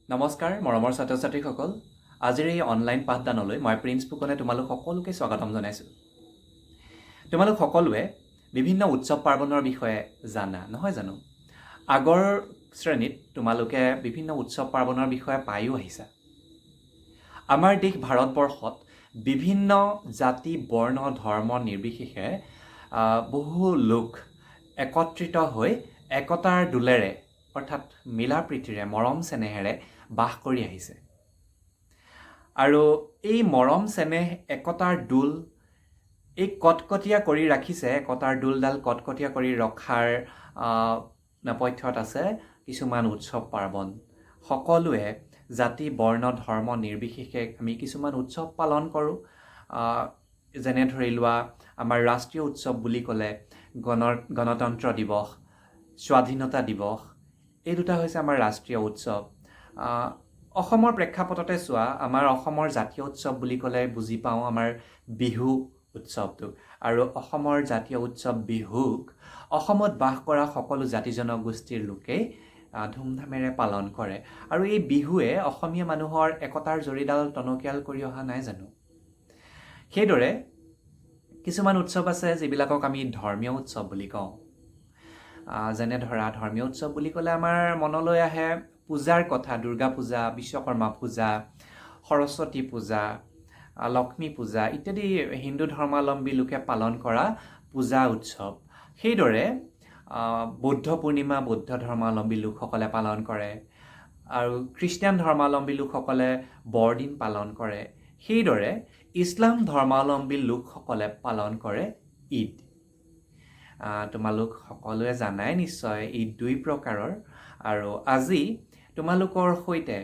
নমস্কাৰ মৰমৰ ছাত্ৰ ছাত্ৰীসকল, আজিৰ এই অনলাইন পাঠদানলৈ মই প্ৰিন্স ফুকনে তোমালোক সকলোকে স্বাগতম জনাইছোঁ। তোমালোক সকলোৱে বিভিন্ন উৎসৱ পাৰ্বণৰ বিষয়ে জানা নহয় জানো? আগৰ শ্ৰেণীত তোমালোকে বিভিন্ন উৎসৱ পাৰ্বণৰ বিষয়ে পায়ো আহিছা। আমাৰ দেশ ভাৰতবৰ্ষত বিভিন্ন জাতি, বৰ্ণ, ধৰ্ম নিৰ্বিশেষে বহু লোক একত্ৰিত হৈ একতাৰ ডোলেৰে, অৰ্থাৎ মিলা প্ৰীতিৰে, মৰম চেনেহেৰে বাস কৰি আহিছে। আৰু এই মৰম চেনেহ, একতাৰ ডোল এই কটকটীয়া কৰি ৰাখিছে। একতাৰ ডোলডাল কটকটীয়া কৰি ৰখাৰ নেপথ্যত আছে কিছুমান উৎসৱ পাৰ্বণ। সকলোৱে জাতি, বৰ্ণ, ধৰ্ম নিৰ্বিশেষে আমি কিছুমান উৎসৱ পালন কৰোঁ। যেনে ধৰি লোৱা, আমাৰ ৰাষ্ট্ৰীয় উৎসৱ বুলি ক'লে গণতন্ত্ৰ দিৱস, স্বাধীনতা দিৱস, এই দুটা হৈছে আমাৰ ৰাষ্ট্ৰীয় উৎসৱ। অসমৰ প্ৰেক্ষাপটতে চোৱা, আমাৰ অসমৰ জাতীয় উৎসৱ বুলি ক'লে বুজি পাওঁ আমাৰ বিহু উৎসৱটো। আৰু অসমৰ জাতীয় উৎসৱ বিহুক অসমত বাস কৰা সকলো জাতি জনগোষ্ঠীৰ লোকেই ধুমধামেৰে পালন কৰে। আৰু এই বিহুৱে অসমীয়া মানুহৰ একতাৰ জৰীডাল টনকিয়াল কৰি অহা নাই জানো? সেইদৰে কিছুমান উৎসৱ আছে যিবিলাকক আমি ধৰ্মীয় উৎসৱ বুলি কওঁ। যেনে ধৰা, ধৰ্মীয় উৎসৱ বুলি ক'লে আমাৰ মনলৈ আহে পূজাৰ কথা। দুৰ্গা পূজা, বিশ্বকৰ্মা পূজা, সৰস্বতী পূজা, লক্ষ্মী পূজা ইত্যাদি হিন্দু ধৰ্মাৱলম্বী লোকে পালন কৰা পূজা উৎসৱ। সেইদৰে বৌদ্ধ পূৰ্ণিমা বৌদ্ধ ধৰ্মাৱলম্বী লোকসকলে পালন কৰে আৰু খ্ৰীষ্টিয়ান ধৰ্মাৱলম্বী লোকসকলে বৰদিন পালন কৰে। সেইদৰে ইছলাম ধৰ্মাৱলম্বী লোকসকলে পালন কৰে ঈদ। তোমালোক সকলোৱে জানাই নিশ্চয়, ঈদ দুই প্ৰকাৰৰ। আৰু আজি তোমালোকৰ সৈতে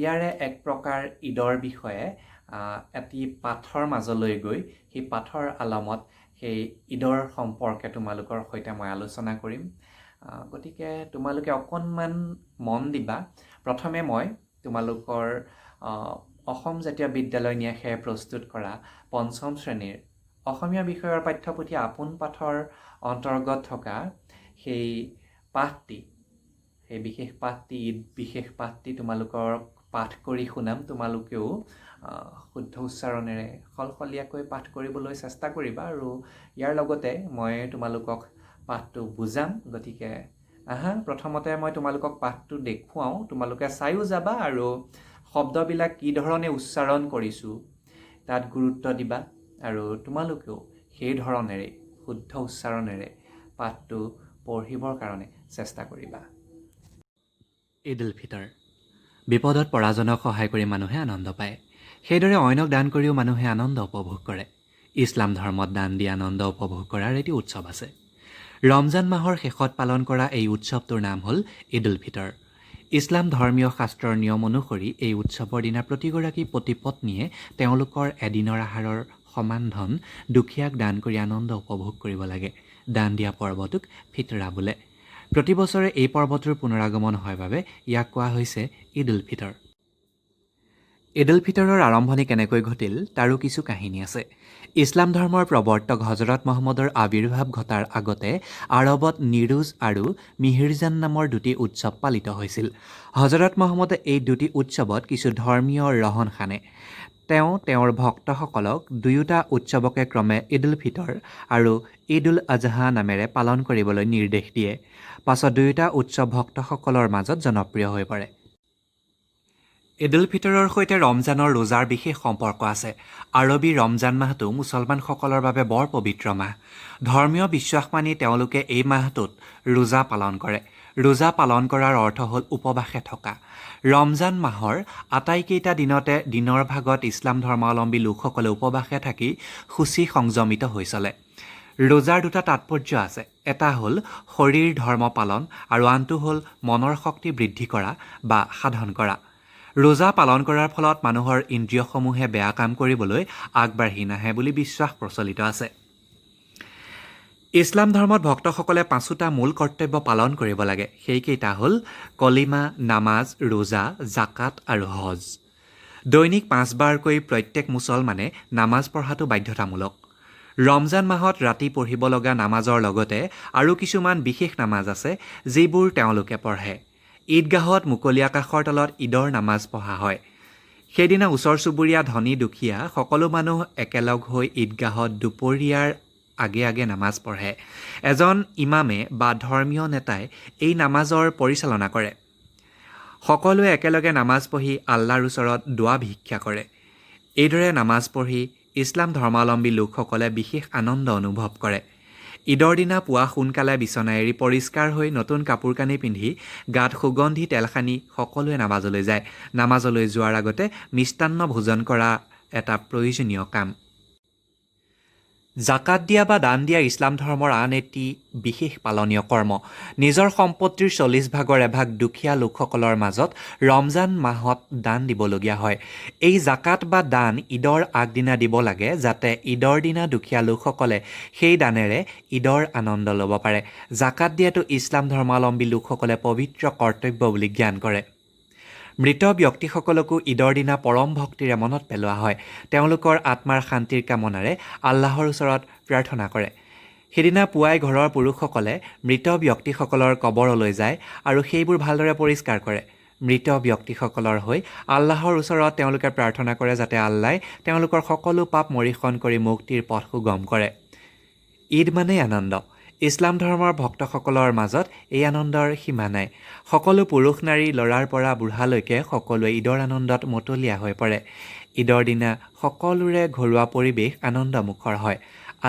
ইয়াৰে এক প্ৰকাৰ ঈদৰ বিষয়ে এটি পাঠৰ মাজলৈ গৈ সেই পাঠৰ আলমত সেই ঈদৰ সম্পৰ্কে তোমালোকৰ সৈতে মই আলোচনা কৰিম। গতিকে তোমালোকে অকণমান মন দিবা। প্ৰথমে মই তোমালোকৰ অসম জাতীয় বিদ্যালয় ন্যাসে প্ৰস্তুত কৰা পঞ্চম শ্ৰেণীৰ অসমীয়া বিষয়ৰ পাঠ্যপুথি আপোন পাঠৰ অন্তৰ্গত থকা সেই পাঠটি, সেই বিশেষ পাঠটি, ঈদ বিশেষ পাঠটি তোমালোকৰ পাঠ কৰি শুনাম। তোমালোকেও শুদ্ধ উচ্চাৰণেৰে সলসলীয়াকৈ পাঠ কৰিবলৈ চেষ্টা কৰিবা আৰু ইয়াৰ লগতে মই তোমালোকক পাঠটো বুজাম। গতিকে আহা, প্ৰথমতে মই তোমালোকক পাঠটো দেখুৱাওঁ। তোমালোকে চায়ো যাবা আৰু শব্দবিলাক কি ধৰণে উচ্চাৰণ কৰিছোঁ তাত গুৰুত্ব দিবা আৰু তোমালোকেও সেই ধৰণেৰে শুদ্ধ উচ্চাৰণেৰে পাঠটো পঢ়িবৰ কাৰণে চেষ্টা কৰিবা। ঈদ উল ফিতৰ। বিপদত পৰাজনক সহায় কৰি মানুহে আনন্দ পায়। সেইদৰে অইনক দান কৰিও মানুহে আনন্দ উপভোগ কৰে। ইছলাম ধৰ্মত দান দি আনন্দ উপভোগ কৰাৰ এটি উৎসৱ আছে। ৰমজান মাহৰ শেষত পালন কৰা এই উৎসৱটোৰ নাম হ'ল ঈদ উল ফিতৰ। ইছলাম ধৰ্মীয় শাস্ত্ৰৰ নিয়ম অনুসৰি এই উৎসৱৰ দিনা প্ৰতিগৰাকী পতি পত্নীয়ে তেওঁলোকৰ এদিনৰ আহাৰৰ সমান ধন দুখীয়াক দান কৰি আনন্দ উপভোগ কৰিব লাগে। দান দিয়া পৰ্বটোক ফিতৰা বোলে। প্ৰতি বছৰে এই পৰ্বটোৰ পুনৰাগমন হয় বাবে ইয়াক কোৱা হৈছে ঈদ উল ফিতৰ। ঈদ উল ফিতৰৰ আৰম্ভণি কেনেকৈ ঘটিল তাৰো কিছু কাহিনী আছে। ইছলাম ধৰ্মৰ প্ৰৱৰ্তক হজৰত মহম্মদৰ আৱিৰ্ভাৱ ঘটাৰ আগতে আৰবত নিৰোজ আৰু মিহিৰজান নামৰ দুটি উৎসৱ পালিত হৈছিল। হজৰত মহম্মদে এই দুটি উৎসৱত কিছু ধৰ্মীয় ৰহণ সানে। তেওঁ তেওঁৰ ভক্তসকলক দুয়োটা উৎসৱকে ক্ৰমে ঈদ উল ফিতৰ আৰু ঈদ উল আজহা নামেৰে পালন কৰিবলৈ নিৰ্দেশ দিয়ে। পাছত দুয়োটা উৎসৱ ভক্তসকলৰ মাজত জনপ্ৰিয় হৈ পৰে। ঈদ উল ফিতৰৰ সৈতে ৰমজানৰ ৰোজাৰ বিশেষ সম্পৰ্ক আছে। আৰবী ৰমজান মাহটো মুছলমানসকলৰ বাবে বৰ পবিত্ৰ মাহ। ধৰ্মীয় বিশ্বাস মানি তেওঁলোকে এই মাহটোত ৰোজা পালন কৰে। ৰোজা পালন কৰাৰ অৰ্থ হ'ল উপবাসে থকা। ৰমজান মাহৰ আটাইকেইটা দিনতে দিনৰ ভাগত ইছলাম ধৰ্মাৱলম্বী লোকসকলে উপবাসে থাকি শুচি সংযমিত হৈ চলে। ৰোজাৰ দুটা তাৎপৰ্য আছে। এটা হ'ল শৰীৰ ধৰ্ম পালন আৰু আনটো হ'ল মনৰ শক্তি বৃদ্ধি কৰা বা সাধন কৰা। ৰোজা পালন কৰাৰ ফলত মানুহৰ ইন্দ্ৰিয়সমূহে বেয়া কাম কৰিবলৈ আগবাঢ়ি নাহে বুলি বিশ্বাস প্ৰচলিত আছে। ইছলাম ধৰ্মত ভক্তসকলে পাঁচোটা মূল কৰ্তব্য পালন কৰিব লাগে। সেইকেইটা হ'ল কলিমা, নামাজ, ৰোজা, জাকাত আৰু হজ। দৈনিক পাঁচবাৰকৈ প্ৰত্যেক মুছলমানে নামাজ পঢ়াটো বাধ্যতামূলক। ৰমজান মাহত ৰাতি পঢ়িব লগা নামাজৰ লগতে আৰু কিছুমান বিশেষ নামাজ আছে, যিবোৰ তেওঁলোকে পঢ়ে। ঈদগাহত মুকলি আকাশৰ তলত ঈদৰ নামাজ পঢ়া হয়। সেইদিনা ওচৰ চুবুৰীয়া, ধনী দুখীয়া সকলো মানুহ একেলগ হৈ ঈদগাহত দুপৰীয়াৰ আগে আগে নামাজ পঢ়ে। এজন ইমামে বা ধৰ্মীয় নেতাই এই নামাজৰ পৰিচালনা কৰে। সকলোৱে একেলগে নামাজ পঢ়ি আল্লাৰ ওচৰত দোৱা ভিক্ষা কৰে। এইদৰে নামাজ পঢ়ি ইছলাম ধৰ্মাৱলম্বী লোকসকলে বিশেষ আনন্দ অনুভৱ কৰে। ঈদৰ দিনা পুৱা সোনকালে বিচনা এৰি পৰিষ্কাৰ হৈ নতুন কাপোৰ কানি পিন্ধি গাত সুগন্ধি তেল সানি সকলোৱে নামাজলৈ যায়। নামাজলৈ যোৱাৰ আগতে মিষ্টান্ন ভোজন কৰা এটা প্ৰয়োজনীয় কাম। জাকাত দিয়া বা দান দিয়া ইছলাম ধৰ্মৰ আন এটি বিশেষ পালনীয় কৰ্ম। নিজৰ সম্পত্তিৰ 40 ভাগৰ এভাগ দুখীয়া লোকসকলৰ মাজত ৰমজান মাহত দান দিবলগীয়া হয়। এই জাকাত বা দান ঈদৰ আগদিনা দিব লাগে, যাতে ঈদৰ দিনা দুখীয়া লোকসকলে সেই দানেৰে ঈদৰ আনন্দ ল'ব পাৰে। জাকাত দিয়াটো ইছলাম ধৰ্মাৱলম্বী লোকসকলে পবিত্ৰ কৰ্তব্য বুলি জ্ঞান কৰে। মৃত ব্যক্তিসকলকো ঈদৰ দিনা পৰম ভক্তিৰে মনত পেলোৱা হয়। তেওঁলোকৰ আত্মাৰ শান্তিৰ কামনাৰে আল্লাহৰ ওচৰত প্ৰাৰ্থনা কৰে। সেইদিনা পুৱাই ঘৰৰ পুৰুষসকলে মৃত ব্যক্তিসকলৰ কবৰলৈ যায় আৰু সেইবোৰ ভালদৰে পৰিষ্কাৰ কৰে। মৃত ব্যক্তিসকলৰ হৈ আল্লাহৰ ওচৰত তেওঁলোকে প্ৰাৰ্থনা কৰে, যাতে আল্লাই তেওঁলোকৰ সকলো পাপ মৰিষণ কৰি মুক্তিৰ পথ সুগম কৰে। ঈদ মানেই আনন্দ। ইছলাম ধৰ্মৰ ভক্তসকলৰ মাজত এই আনন্দৰ সীমা নাই। সকলো পুৰুষ নাৰী, ল'ৰাৰ পৰা বুঢ়ালৈকে সকলোৱে ঈদৰ আনন্দত মতলীয়া হৈ পৰে। ঈদৰ দিনা সকলোৰে ঘৰুৱা পৰিৱেশ আনন্দমুখৰ হয়।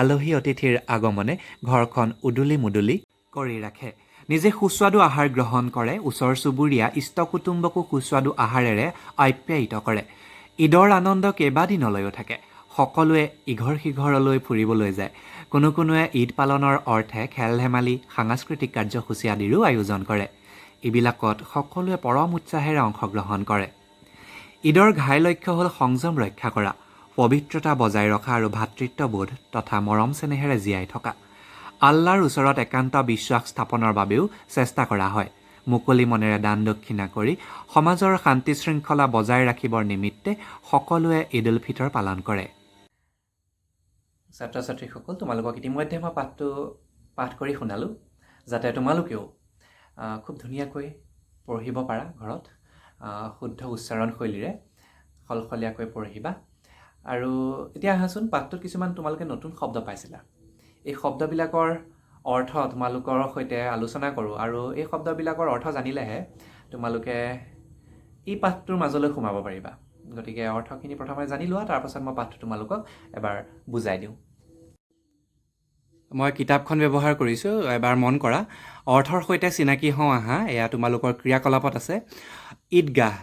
আলহী অতিথিৰ আগমনে ঘৰখন উদুলি মুদুলি কৰি ৰাখে। নিজে সুস্বাদু আহাৰ গ্ৰহণ কৰে, ওচৰ চুবুৰীয়া, ইষ্ট কুটুম্বকো সুস্বাদু আহাৰেৰে আপ্যায়িত কৰে। ঈদৰ আনন্দ কেইবাদিনলৈও থাকে। সকলোৱে ইঘৰ সিঘৰলৈ ফুৰিবলৈ যায়। কোনো কোনোৱে ঈদ পালনৰ অৰ্থে খেল ধেমালি, সাংস্কৃতিক কাৰ্যসূচী আদিৰো আয়োজন কৰে। এইবিলাকত সকলোৱে পৰম উৎসাহেৰে অংশগ্ৰহণ কৰে। ঈদৰ ঘাই লক্ষ্য হ'ল সংযম ৰক্ষা কৰা, পবিত্ৰতা বজাই ৰখা আৰু ভাতৃত্ববোধ তথা মৰম চেনেহেৰে জীয়াই থকা। আল্লাৰ ওচৰত একান্ত বিশ্বাস স্থাপনৰ বাবেও চেষ্টা কৰা হয়। মুকলি মনেৰে দান দক্ষিণা কৰি সমাজৰ শান্তি শৃংখলা বজাই ৰাখিবৰ নিমিত্তে সকলোৱে ঈদ উল ফিতৰ পালন কৰে। ছাত্ৰ ছাত্ৰীসকল, তোমালোকক ইতিমধ্যে মই পাঠটো পাঠ কৰি শুনালোঁ, যাতে তোমালোকেও খুব ধুনীয়াকৈ পঢ়িব পাৰা। ঘৰত শুদ্ধ উচ্চাৰণ শৈলীৰে সলসলীয়াকৈ পঢ়িবা। আৰু এতিয়া আহাচোন, পাঠটোত কিছুমান তোমালোকে নতুন শব্দ পাইছিলা। এই শব্দবিলাকৰ অৰ্থ তোমালোকৰ সৈতে আলোচনা কৰোঁ আৰু এই শব্দবিলাকৰ অৰ্থ জানিলেহে তোমালোকে এই পাঠটোৰ মাজলৈ সোমাব পাৰিবা। গতিকে অৰ্থখিনি প্ৰথমে জানি লোৱা, তাৰপাছত মই পাঠটো তোমালোকক এবাৰ বুজাই দিওঁ। মই কিতাপখন ব্যৱহাৰ কৰিছোঁ। এবাৰ মন কৰা, অৰ্থৰ সৈতে চিনাকি হওঁ আহা। এয়া তোমালোকৰ ক্ৰিয়াকলাপত আছে। ঈদগাহ।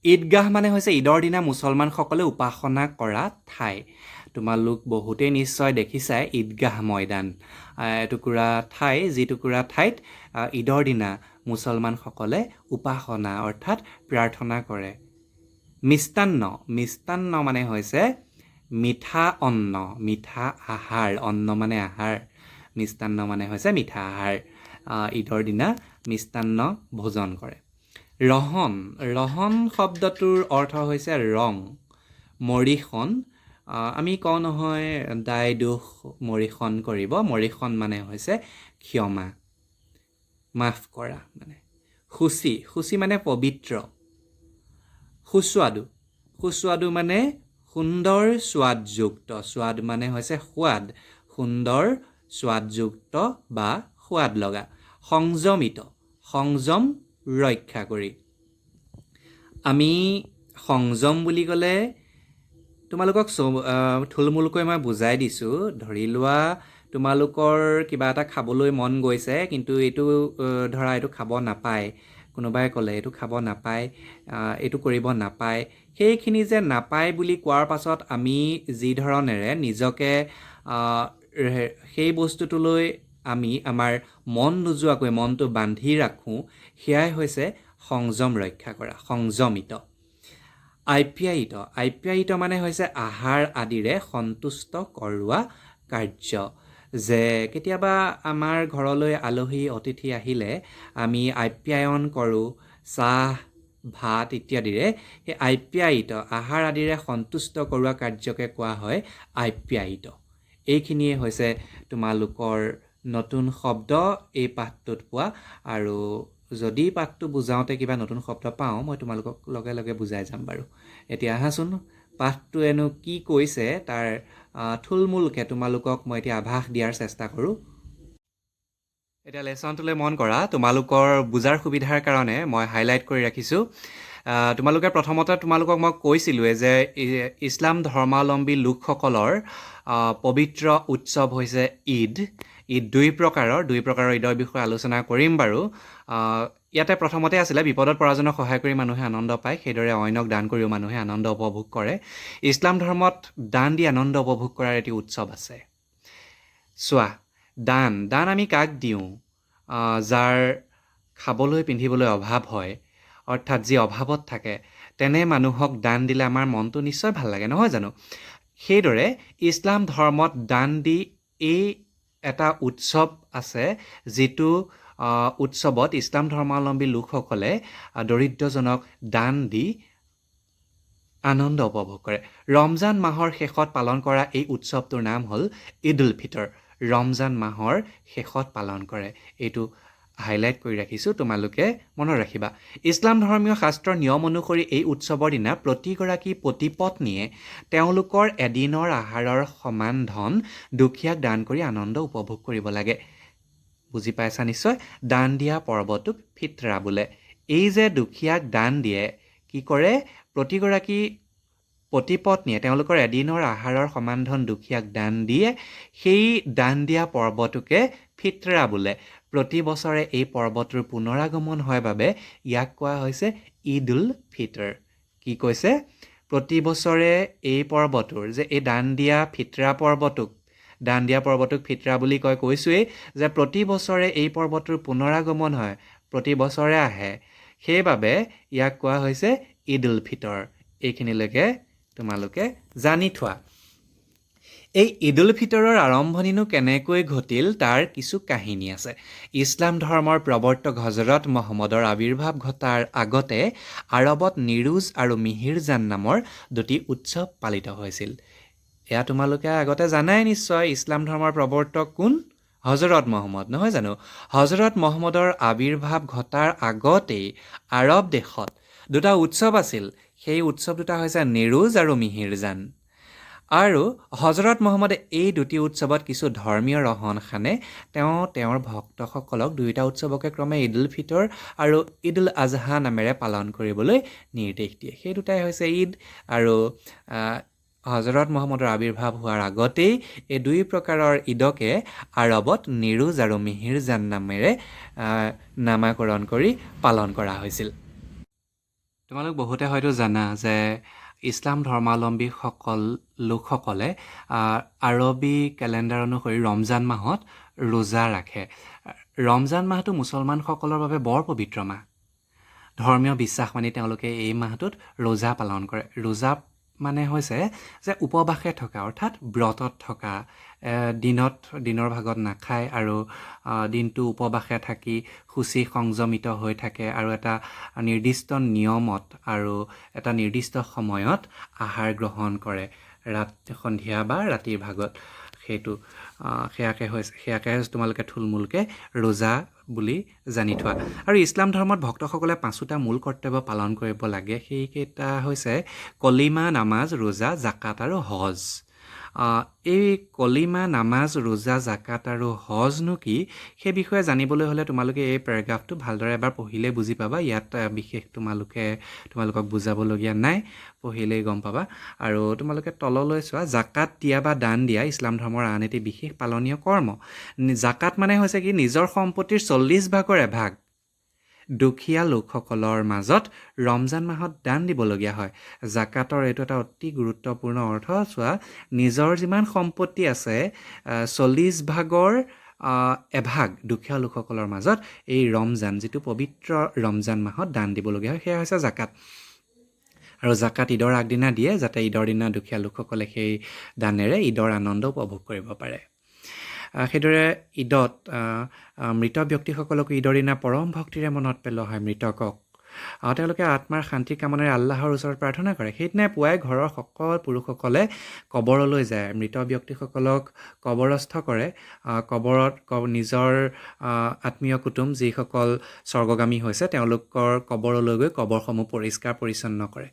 ঈদগাহ মানে হৈছে ঈদৰ দিনা মুছলমানসকলে উপাসনা কৰা ঠাই। তোমালোক বহুতেই নিশ্চয় দেখিছাই ঈদগাহ ময়দান, এটুকুৰা ঠাই, যিটুকুৰা ঠাইত ঈদৰ দিনা মুছলমানসকলে উপাসনা অৰ্থাৎ প্ৰাৰ্থনা কৰে। মিষ্টান্ন। মিষ্টান্ন মানে হৈছে মিঠা অন্ন, মিঠা আহাৰ। অন্ন মানে আহাৰ, মিষ্টান্ন মানে হৈছে মিঠা আহাৰ। ঈদৰ দিনা মিষ্টান্ন ভোজন কৰে। ৰহন। ৰহন শব্দটোৰ অৰ্থ হৈছে ৰং, মৰিষণ। আমি কওঁ নহয়, দায় দোষ মৰিষণ কৰিব। মৰিষণ মানে হৈছে ক্ষমা, মাফ কৰা মানে। শুচি। শুচি মানে পবিত্ৰ। সুস্বাদু। সুস্বাদু মানে সুন্দৰ সোৱাদযুক্ত। স্বাদ মানে হৈছে সোৱাদ, সুন্দৰ সোৱাদযুক্ত বা সোৱাদ লগা। সংযমিত, সংযম ৰক্ষা কৰি। আমি সংযম বুলি ক'লে তোমালোকক থুলমূলকৈ মই বুজাই দিছোঁ। ধৰি লোৱা, তোমালোকৰ কিবা এটা খাবলৈ মন গৈছে, কিন্তু এইটো ধৰা এইটো খাব নাপায়। কোনোবাই ক'লে এইটো খাব নাপায়, এইটো কৰিব নাপায়। সেইখিনি যে নাপায় বুলি কোৱাৰ পাছত আমি যি ধৰণেৰে নিজকে সেই বস্তুটোলৈ আমি আমাৰ মন নোযোৱাকৈ মনটো বান্ধি ৰাখোঁ, সেয়াই হৈছে সংযম ৰক্ষা কৰা, সংযমিত। আপ্যায়িত। আপ্যায়িত মানে হৈছে আহাৰ আদিৰে সন্তুষ্ট কৰোৱা কাৰ্য। যে কেতিয়াবা আমাৰ ঘৰলৈ আলহী অতিথি আহিলে আমি আপ্যায়ন কৰোঁ চাহ ভাত ইত্যাদিৰে। সেই আপ্যায়িত, আহাৰ আদিৰে সন্তুষ্ট কৰোৱা কাৰ্যকে কোৱা হয় আপ্যায়িত। এইখিনিয়ে হৈছে তোমালোকৰ নতুন শব্দ এই পাঠটোত পোৱা আৰু যদি পাঠটো বুজাওঁতে কিবা নতুন শব্দ পাওঁ, মই তোমালোকক লগে লগে বুজাই যাম বাৰু। এতিয়া আহাচোন, পাঠটোৱেনো কি কৈছে তাৰ থুলমূলকৈ তোমালোকক মই এতিয়া আভাস দিয়াৰ চেষ্টা কৰোঁ। এতিয়া লেচনটোলৈ মন কৰা। তোমালোকৰ বুজাৰ সুবিধাৰ কাৰণে মই হাইলাইট কৰি ৰাখিছোঁ। তোমালোকে প্ৰথমতে, তোমালোকক মই কৈছিলোঁৱে যে ইছলাম ধৰ্মাৱলম্বী লোকসকলৰ পবিত্ৰ উৎসৱ হৈছে ঈদ। ঈদ দুই প্ৰকাৰৰ। দুই প্ৰকাৰৰ ঈদৰ বিষয়ে আলোচনা কৰিম বাৰু। ইয়াতে প্ৰথমতে আছিলে, বিপদত পৰাজনক সহায় কৰি মানুহে আনন্দ পায়, সেইদৰে অইনক দান কৰিও মানুহে আনন্দ উপভোগ কৰে। ইছলাম ধৰ্মত দান দি আনন্দ উপভোগ কৰাৰ এটি উৎসৱ আছে। চোৱা, দান দান আমি কাক দিওঁ? যাৰ খাবলৈ পিন্ধিবলৈ অভাৱ হয়, অৰ্থাৎ যি অভাৱত থাকে, তেনে মানুহক দান দিলে আমাৰ মনটো নিশ্চয় ভাল লাগে, নহয় জানো? সেইদৰে ইছলাম ধৰ্মত দান দি এই এটা উৎসৱ আছে, যিটো উৎসৱত ইছলাম ধৰ্মাৱলম্বী লোকসকলে দৰিদ্ৰজনক দান দি আনন্দ উপভোগ কৰে। ৰমজান মাহৰ শেষত পালন কৰা এই উৎসৱটোৰ নাম হ'ল ঈদ উল ফিতৰ। ৰমজান মাহৰ শেষত পালন কৰে। এইটো হাইলাইট কৰি ৰাখিছোঁ, তোমালোকে মনত ৰাখিবা। ইছলাম ধৰ্মীয় শাস্ত্ৰৰ নিয়ম অনুসৰি এই উৎসৱৰ দিনা প্ৰতিগৰাকী পতি পত্নীয়ে তেওঁলোকৰ এদিনৰ আহাৰৰ সমান ধন দুখীয়াক দান কৰি আনন্দ উপভোগ কৰিব লাগে। বুজি পাইছা নিশ্চয়। দান দিয়া পৰ্বটোক ফিতৰা বোলে। এই যে দুখীয়াক দান দিয়ে, কি কৰে, প্ৰতিগৰাকী পতি পত্নীয়ে তেওঁলোকৰ এদিনৰ আহাৰৰ সমান ধন দুখীয়াক দান দিয়ে, সেই দান দিয়া পৰ্বটোকে ফিতৰা বোলে। প্ৰতি বছৰে এই পৰ্বটোৰ পুনৰাগমন হয় বাবে ইয়াক কোৱা হৈছে ঈদ উল ফিতৰ। কি কৈছে? প্ৰতি বছৰে এই পৰ্বটোৰ যে এই দান দিয়া ফিতৰা পৰ্বটোক, দান দিয়া পৰ্বটোক ফিতৰা বুলি কয়। কৈছোৱেই যে প্ৰতি বছৰে এই পৰ্বটোৰ পুনৰাগমন হয়, প্ৰতি বছৰে আহে, সেইবাবে ইয়াক কোৱা হৈছে ঈদ উল ফিতৰ। এইখিনিলৈকে তোমালোকে জানি থোৱা। এই ঈদ উল ফিতৰৰ আৰম্ভণিনো কেনেকৈ ঘটিল, তাৰ কিছু কাহিনী আছে। ইছলাম ধৰ্মৰ প্ৰৱৰ্তক হজৰত মহম্মদৰ আৱিৰ্ভাৱ ঘটাৰ আগতে আৰবত নিৰুজ আৰু মিহিৰজান নামৰ দুটি উৎসৱ পালিত হৈছিল। এয়া তোমালোকে আগতে জানাই নিশ্চয়। ইছলাম ধৰ্মৰ প্ৰৱৰ্তক কোন? হজৰত মহম্মদ, নহয় জানো? হজৰত মহম্মদৰ আৱিৰ্ভাৱ ঘটাৰ আগতেই আৰব দেশত দুটা উৎসৱ আছিল। সেই উৎসৱ দুটা হৈছে নিৰুজ আৰু মিহিৰজান। আৰু হজৰত মহম্মদে এই দুটি উৎসৱত কিছু ধৰ্মীয় ৰহণ সানে। তেওঁ তেওঁৰ ভক্তসকলক দুয়োটা উৎসৱকে ক্ৰমে ঈদ উল ফিতৰ আৰু ঈদ উল আজহা নামেৰে পালন কৰিবলৈ নিৰ্দেশ দিয়ে। সেই দুটাই হৈছে ঈদ। আৰু হজৰত মহম্মদৰ আৱিৰ্ভাৱ হোৱাৰ আগতেই এই দুই প্ৰকাৰৰ ঈদকে আৰবত নিৰুজ আৰু মিহিৰজান নামেৰে নামাকৰণ কৰি পালন কৰা হৈছিল। তোমালোক বহুতে হয়তো জানা যে ইছলাম ধৰ্মাৱলম্বীসকল লোকসকলে আৰবী কেলেণ্ডাৰ অনুসৰি ৰমজান মাহত ৰোজা ৰাখে। ৰমজান মাহটো মুছলমানসকলৰ বাবে বৰ পবিত্ৰ মাহ। ধৰ্মীয় বিশ্বাস মানি তেওঁলোকে এই মাহটোত ৰোজা পালন কৰে। ৰোজা মানে হৈছে যে উপবাসে থকা, অৰ্থাৎ ব্ৰতত থকা। দিনত দিনৰ ভাগত নাখায় আৰু দিনটো উপবাসে থাকি শুচি সংযমিত হৈ থাকে আৰু এটা নিৰ্দিষ্ট নিয়মত আৰু এটা নিৰ্দিষ্ট সময়ত আহাৰ গ্ৰহণ কৰে, ৰাত সন্ধিয়া বা ৰাতিৰ ভাগত। সেইটো সেয়াকে তোমালোকে থুলমূলকৈ ৰোজা বুলি জানি থোৱা। আৰু ইছলাম ধৰ্মত ভক্তসকলে পাঁচোটা মূল কৰ্তব্য পালন কৰিব লাগে। সেইকেইটা হৈছে কলিমা, নামাজ, ৰোজা, জাকাত আৰু হজ। এই কলিমা, নামাজ, ৰোজা, জাকাত আৰু হজনো কি, সেই বিষয়ে জানিবলৈ হ'লে তোমালোকে এই পেৰাগ্ৰাফটো ভালদৰে এবাৰ পঢ়িলেই বুজি পাবা। ইয়াত বিশেষ তোমালোকক বুজাবলগীয়া নাই, পঢ়িলেই গম পাবা। আৰু তোমালোকে তললৈ চোৱা। জাকাত দিয়া বা দান দিয়া ইছলাম ধৰ্মৰ আন এটি বিশেষ পালনীয় কৰ্ম। জাকাত মানে হৈছে কি? নিজৰ সম্পত্তিৰ 40 ভাগৰ এভাগ দুখীয়া লোকসকলৰ মাজত ৰমজান মাহত দান দিবলগীয়া হয়। জাকাতৰ এইটো এটা অতি গুৰুত্বপূৰ্ণ অৰ্থ। চোৱা, নিজৰ যিমান সম্পত্তি আছে, 40 ভাগৰ এভাগ দুখীয়া লোকসকলৰ মাজত এই ৰমজান, যিটো পবিত্ৰ ৰমজান মাহত দান দিবলগীয়া হয়, সেয়া হৈছে জাকাত। আৰু জাকাত ঈদৰ আগদিনা দিয়ে, যাতে ঈদৰ দিনা দুখীয়া লোকসকলে সেই দানেৰে ঈদৰ আনন্দ উপভোগ কৰিব পাৰে। সেইদৰে ঈদত মৃত ব্যক্তিসকলকো ঈদৰ দিনা পৰম ভক্তিৰে মনত পেলোৱা হয় মৃতকক। তেওঁলোকে আত্মাৰ শান্তি কামনাৰে আল্লাহৰ ওচৰত প্ৰাৰ্থনা কৰে। সেইদিনাই পুৱাই ঘৰৰ সকলো পুৰুষসকলে কবৰলৈ যায়, মৃত ব্যক্তিসকলক কবৰস্থ কৰে। কবৰত নিজৰ আত্মীয় কুটুম যিসকল স্বৰ্গগামী হৈছে, তেওঁলোকৰ কবৰলৈ গৈ কবৰসমূহ পৰিষ্কাৰ পৰিচ্ছন্ন কৰে।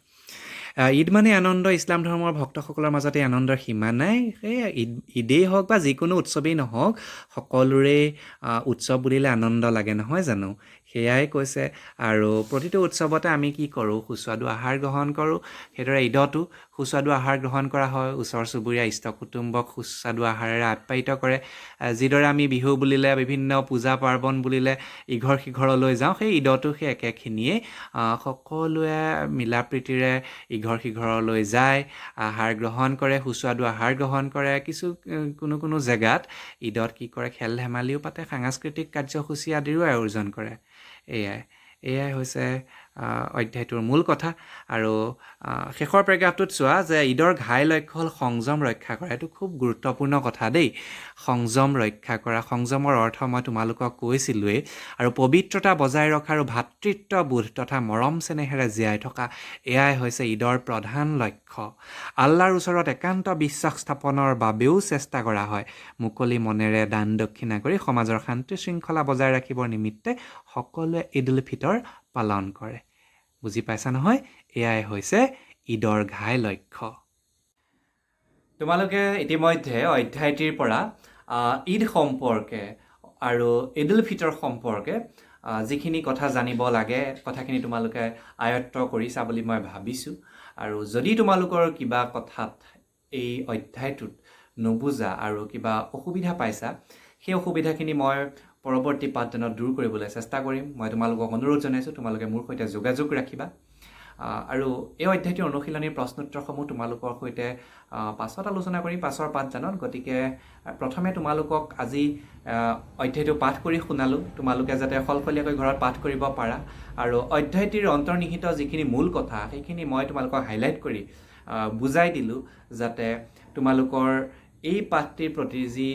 ঈদ মানে আনন্দ। ইছলাম ধৰ্মৰ ভক্তসকলৰ মাজত এই আনন্দৰ সীমা নাই। সেয়ে ঈদেই হওক বা যিকোনো উৎসৱেই নহওক, সকলোৰে উৎসৱ বুলিলে আনন্দ লাগে, নহয় জানো? সেয়াই কৈছে। আৰু প্ৰতিটো উৎসৱতে আমি কি কৰোঁ? সুস্বাদু আহাৰ গ্ৰহণ কৰোঁ। সেইদৰে ঈদতো সুস্বাদু আহাৰ গ্ৰহণ কৰা হয়। ওচৰ চুবুৰীয়া, ইষ্ট কুটুম্বক সুস্বাদু আহাৰেৰে আপ্যায়িত কৰে। যিদৰে আমি বিহু বুলিলে, বিভিন্ন পূজা পাৰ্বণ বুলিলে ইঘৰ সিঘৰলৈ যাওঁ, সেই ঈদতো সেই একেখিনিয়ে। সকলোৱে মিলা প্ৰীতিৰে ইঘৰ সিঘৰলৈ যায়, আহাৰ গ্ৰহণ কৰে, সুস্বাদু আহাৰ গ্ৰহণ কৰে। কিছু কোনো কোনো জেগাত ঈদত কি কৰে? খেল ধেমালিও পাতে, সাংস্কৃতিক কাৰ্যসূচী আদিৰো আয়োজন কৰে। এয়াই হৈছে অধ্যায়টোৰ মূল কথা। আৰু শেষৰ পেৰেগ্ৰাফটোত চোৱা যে ঈদৰ ঘাই লক্ষ্য হ'ল সংযম ৰক্ষা কৰা। এইটো খুব গুৰুত্বপূৰ্ণ কথা দেই, সংযম ৰক্ষা কৰা। সংযমৰ অৰ্থ মই তোমালোকক কৈছিলোঁৱেই। আৰু পবিত্ৰতা বজাই ৰখা আৰু ভাতৃত্ববোধ তথা মৰম চেনেহেৰে জীয়াই থকা, এয়াই হৈছে ঈদৰ প্ৰধান লক্ষ্য। আল্লাহৰ ওচৰত একান্ত বিশ্বাস স্থাপনৰ বাবেও চেষ্টা কৰা হয়। মুকলি মনেৰে দান দক্ষিণা কৰি সমাজৰ শান্তি শৃংখলা বজাই ৰাখিবৰ নিমিত্তে সকলোৱে ঈদ উল ফিতৰ পালন কৰে। বুজি পাইছা নহয়? এয়াই হৈছে ঈদৰ ঘাই লক্ষ্য। তোমালোকে ইতিমধ্যে অধ্যায়টিৰ পৰা ঈদ সম্পৰ্কে আৰু ঈদ উল ফিতৰ সম্পৰ্কে যিখিনি কথা জানিব লাগে, কথাখিনি তোমালোকে আয়ত্ব কৰিছা বুলি মই ভাবিছোঁ। আৰু যদি তোমালোকৰ কিবা কথাত এই অধ্যায়টোত নুবুজা আৰু কিবা অসুবিধা পাইছা, সেই অসুবিধাখিনি মই পৰৱৰ্তী পাঠদানত দূৰ কৰিবলৈ চেষ্টা কৰিম। মই তোমালোকক অনুৰোধ জনাইছোঁ, তোমালোকে মোৰ সৈতে যোগাযোগ ৰাখিবা। আৰু এই অধ্যায়টিৰ অনুশীলনীৰ প্ৰশ্নোত্তৰসমূহ তোমালোকৰ সৈতে পাছত আলোচনা কৰিম, পাছৰ পাঠদানত। গতিকে প্ৰথমে তোমালোকক আজি অধ্যায়টো পাঠ কৰি শুনালোঁ, তোমালোকে যাতে সলসলীয়াকৈ ঘৰত পাঠ কৰিব পাৰা। আৰু অধ্যায়টিৰ অন্তৰ্নিহিত যিখিনি মূল কথা, সেইখিনি মই তোমালোকক হাইলাইট কৰি বুজাই দিলোঁ, যাতে তোমালোকৰ এই পাঠটিৰ প্ৰতি যি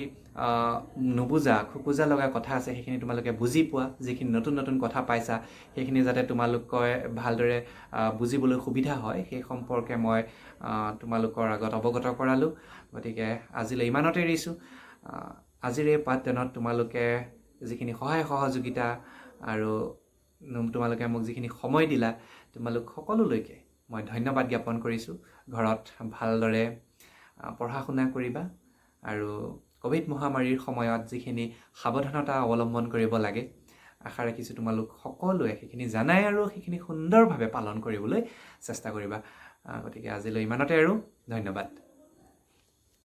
নুবুজা, খোকোজা লগা কথা আছে, সেইখিনি তোমালোকে বুজি পোৱা। যিখিনি নতুন নতুন কথা পাইছা, সেইখিনি যাতে তোমালোকে ভালদৰে বুজিবলৈ সুবিধা হয়, সেই সম্পৰ্কে মই তোমালোকৰ আগত অৱগত কৰালোঁ। গতিকে আজিলৈ ইমানতে এৰিছোঁ। আজিৰ এই পাঠদানত তোমালোকে যিখিনি সহায় সহযোগিতা আৰু তোমালোকে মোক যিখিনি সময় দিলা, তোমালোক সকলোলৈকে মই ধন্যবাদ জ্ঞাপন কৰিছোঁ। ঘৰত ভালদৰে পঢ়া শুনা কৰিবা আৰু ক'ভিড মহামাৰীৰ সময়ত যিখিনি সাৱধানতা অৱলম্বন কৰিব লাগে, আশা ৰাখিছোঁ তোমালোক সকলোৱে সেইখিনি জানাই আৰু সেইখিনি সুন্দৰভাৱে পালন কৰিবলৈ চেষ্টা কৰিবা। গতিকে আজিলৈ ইমানতে আৰু ধন্যবাদ।